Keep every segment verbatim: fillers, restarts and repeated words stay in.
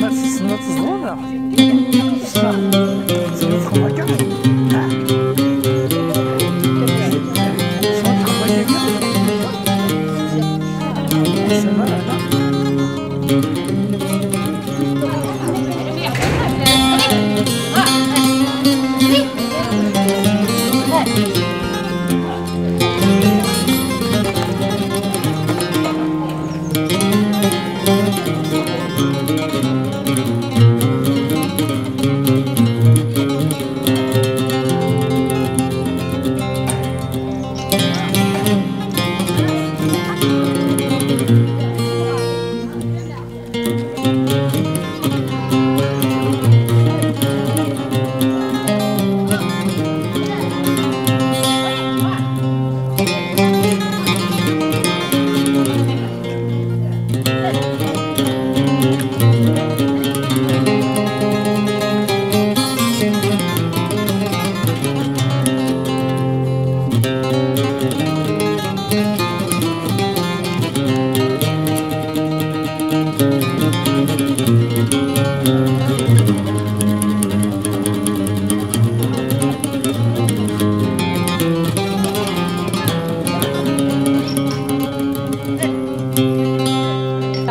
Ma tessneḍ ad teẓẓleḍ, neɣ? Tessneḍ, tessneḍ txedmeḍ akka?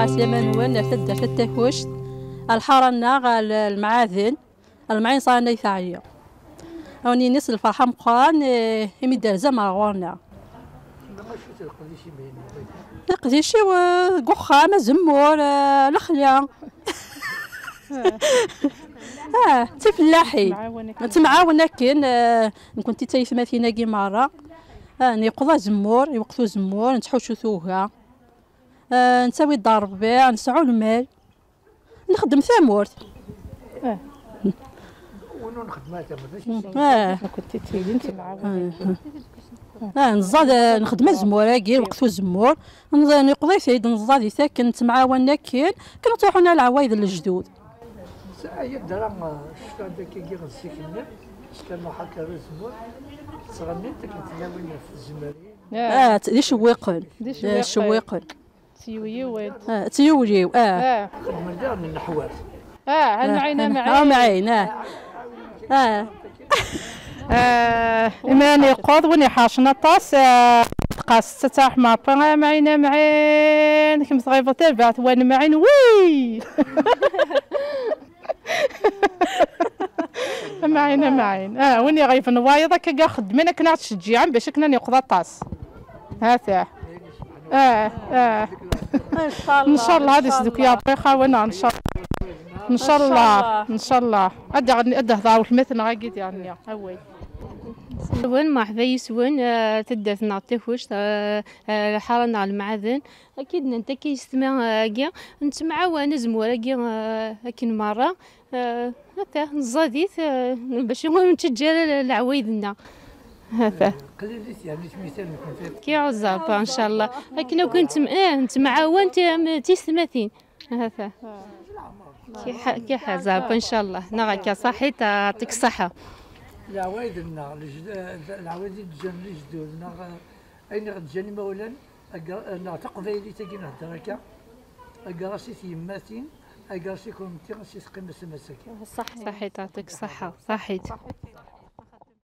Ɛeslama-nwen ar taddart At Takuct, ar lḥara-nneɣ, ar l-, lemɛaden, ar lemɛin ṣṣan ay teɛya. Ad wen-yini s lferḥ ameqqran, eh, imi d-terzam ɣer ɣur-neɣ. Leqdic-iw, eh, deg uxxam, azemmur, eh, lexla. Ah, d tifellaḥin. Nettemɛawan akken, eh, nekkenti d taytmatin-agi merra. Ah, nyeqquḍ azemmur, iweqt uzemmur, nettḥuccu tuga. Ah, nettawi-d rrbiɛ, nesɛu lmal. Nxeddem tamurt. Ah. Win ur nxeddem ara tamurt, d acu? Ah. Nekkenti d tidi nettemɛawan. Ah, neẓẓad, eh, nxeddem azemmur-agi, lweqt uzemmur. Nẓ-, neqḍi-t-id, neẓẓad-it akken, nettemɛawan akken, akken ad truḥun ar leɛwayed n lejdud. Sɛaya ddra, eh, cfiɣ-d akkagi zik-nni, Sliman Muḥ Akerra Azemmur, ttɣennint akken tlawin ɣef tzemrin. Ah, d icewwiqen. D icewwiqen. D icewwiqen. Tiwliwin. Ah, tiwliw, ah. Ah. Xedmen daɣen nneḥwal. Ah, amɛin, ah, amɛin. Amɛin, ah. Ah. Ah, imran yeqquḍ, win iḥercen aṭas, ah, tqas, tettaḥma, amɛin, amɛin, kemm tɣibeḍ tarbaɛt, wa nemɛin, wi! Amɛin, amɛin. Ah, win iɣiben wayeḍ, akka i xeddmen akken ad ɣ-ttceggiɛen bac akken ad neqḍ aṭas. Hata. Ah, ah. Ncallah, ncallah, ad isduk Ṛebbi iɛawen-aɣ, ncallah. Ncallah, ncallah. Ad d-, ad d-hḍeṛ weltma-tneɣ-agi diɣenni. Awal. Wen, merḥba yis-wen, ah, taddart-nneɣ Takuct, ah, ah, lḥara-nneɣ Lemɛaden. Akka i d-nnant akka yessetma-agi, nettemɛawan azemmur-agi, eh, akken merra. Eh, Ata, neẓẓadit, eh, bac ur nettaǧǧa ara leɛwayed-nneɣ. Ata. Qlilit, yani, tmital-nkent. Ki ɛuzaba, ncallah. Akken akk nettm-, eh, nettemɛawan ti-, am tiyessetmatin. Ata. Ki ḥa-, ki ḥazaba, ncallah. Neɣ akka, ṣaḥit, yeɛṭik ṣṣeḥḥa. Leɛwayed-nneɣ, lejd-, leɛwayed i d-ǧǧan lejdud-nneɣ, eh, ayen i ɣ-d-ǧǧan imawlan, agger-, neɣ taqbaylit-agi nhedder akka, agger-as i tyemmatin, agger-as i kunemti, s i teqqim ass-, ass-agi. Ṣaḥit. Ṣaḥit, yeɛṭik ṣṣeḥḥa, ṣaḥit.